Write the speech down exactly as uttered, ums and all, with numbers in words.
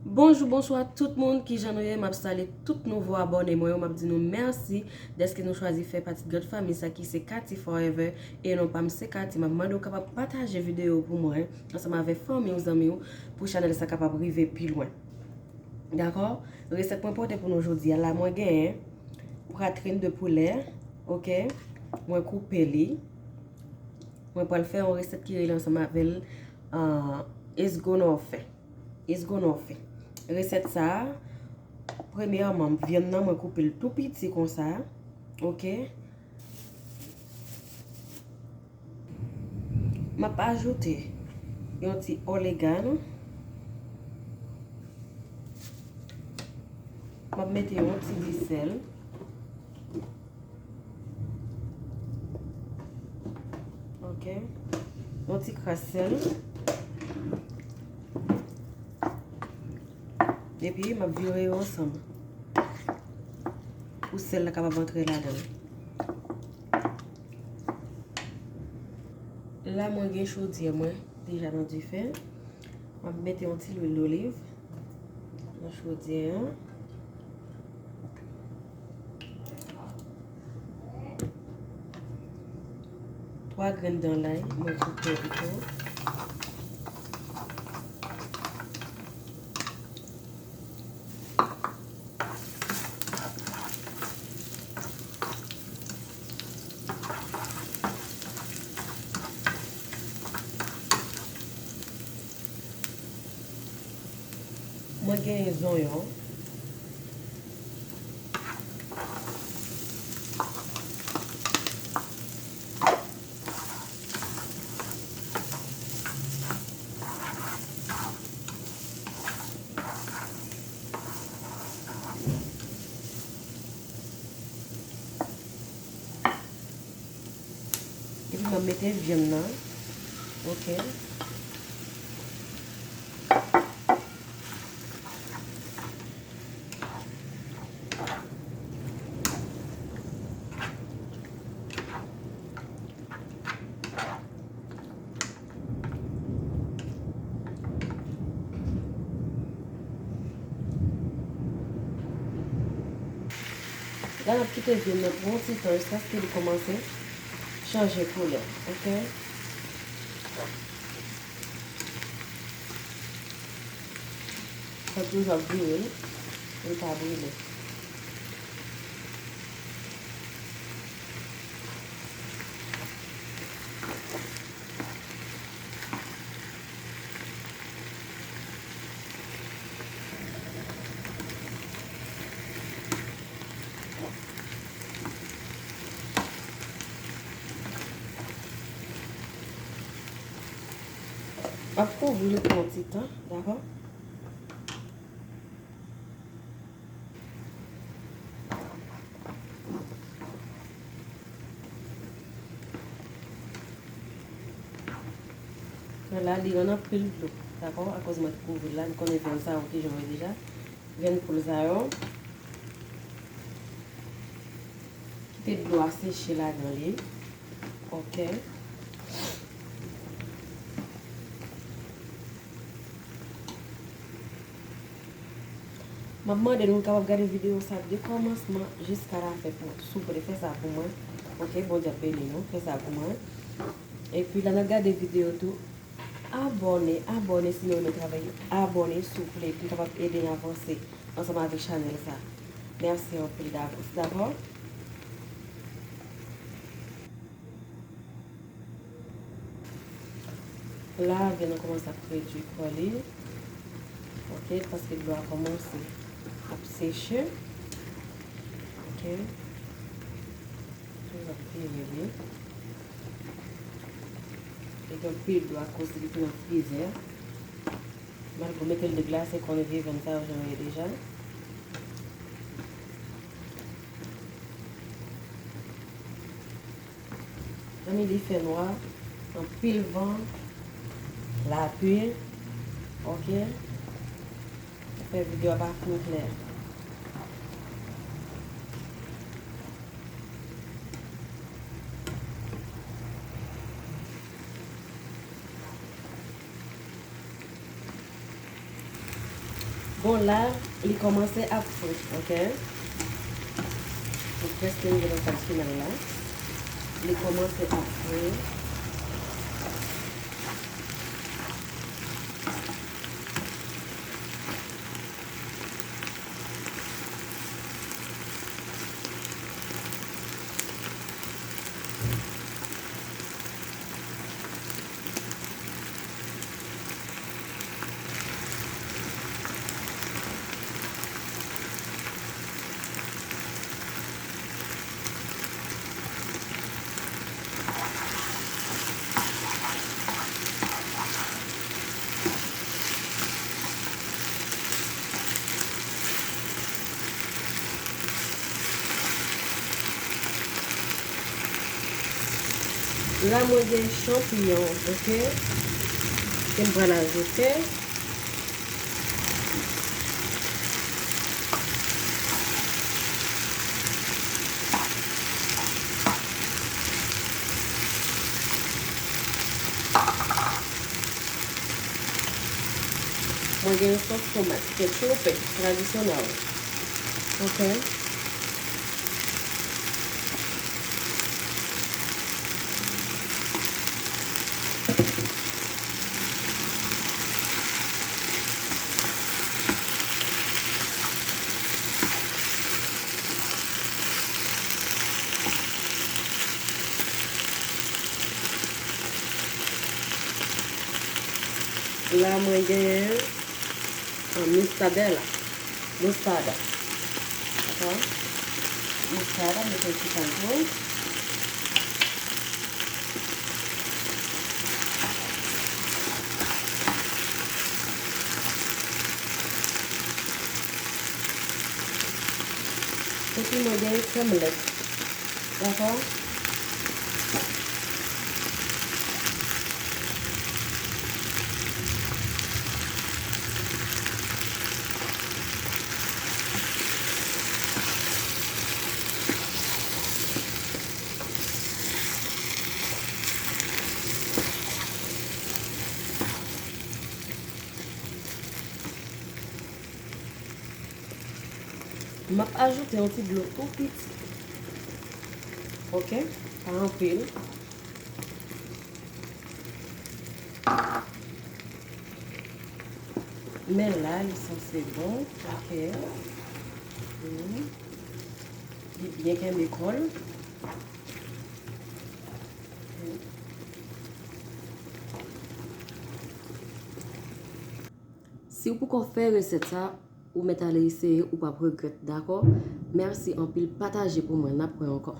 Bonjou, bonswa tout moun, kijan nou ye? M ap salye tout nouvo abòne mwen yo, m ap di nou mèsi dèske nou chwazi fè pati de grann fanmi sa ki se Cathy Forever, e non pa m se Cathy. M ap mande w kapab pataje videyo pou mwen ansanm avèk fanmi w, zanmi w, pou chanèl sa kapab rive pi lwen. Dakò? Resèt mwen pote pou nou jodi a la, mwen genyen pwatrin de poulè, oke? Mwen koupe li. Mwen pral fè yon resèt ki rele ansanm avè l, ah, esgonofè. Esgonofè. Resèt sa a, premyèman, vyann nan mwen koupe l tou piti konsa, oke? M ap ajoute yon ti oregano. M ap mete yon ti disèl. Oke. Yon ti kras sèl. Epi, m ap vire yo ansanm. Pou sèl la kapab antre ladan l. La, mwen gen chodyè mwen deja nan dife. M ap mete yon ti lwil doliv nan chodyè an. Twa grenn dan lay, mwen koupe yo tou. Mwen genyen zonyon. Epi m ap mete vyann nan. Oke. La, n ap kite vyann nan pou yon ti tan jiskaske li kòmanse chanje koulè, oke? Fò toujou ap vire l pou l pa brile. M ap kouvri l pou yon ti tan, dakò? Men la, li rann anpil dlo, dakò? Akoz mwen te kouvri l la, n konnen vyann sa yo ki jan yo ye deja. Vyann poul sa yo. Kite dlo a seche ladan li. Oke. M ap mande nou kapab gade videyo sa de kòmansman jiska lafen pou, souple, fè sa pou mwen. Oke, Bondye ap beni nou, fè sa pou mwen. Epi lè n ap gade videyo tou, abòne, abòne si nou renmen travay yo. Abòne, souple, pou n kapab ede n avanse ansanm avèk chanèl sa. Mèsi anpil davans, dakò? La, vyann nan kòmanse ap redui kò li. Oke, paske dlo a kòmanse ap seche. Oke. Toujou ap vire li. Li gen anpil dlo akoz li te nan frizè. Malgre w mete l deglase, konnen vye vyann sa yo jan yo ye deja. Zanmi, li fè nwa, anpil van, lapli, oke? Fè videyo a pa fin klè. Bon, la, li kòmanse ap fri, ok? Nou prèske rive nan faz final la. Li kòmanse ap fri. La, mwen gen chanpiyon, ok, ke m pral ajoute. Mwen gen yon sòs tomat, ketchup tradisyonèl. Ok. La, mwen genyen, ah, moustache la. Moustache. Dakò? Moustache, mete yon ti kal tou. Epi mwen genyen krèm lèt. Dakò? M ap ajoute yon ti dlo tou piti. Ok? Pa anpil. Men la, li sanse bon. Ok. Hmm. Li byen kenbe kò l. Si w poko fè resèt sa, ou mèt ale eseye, ou p ap regrèt, dakò? Mèsi anpil, pataje pou mwen, n ap wè ankò.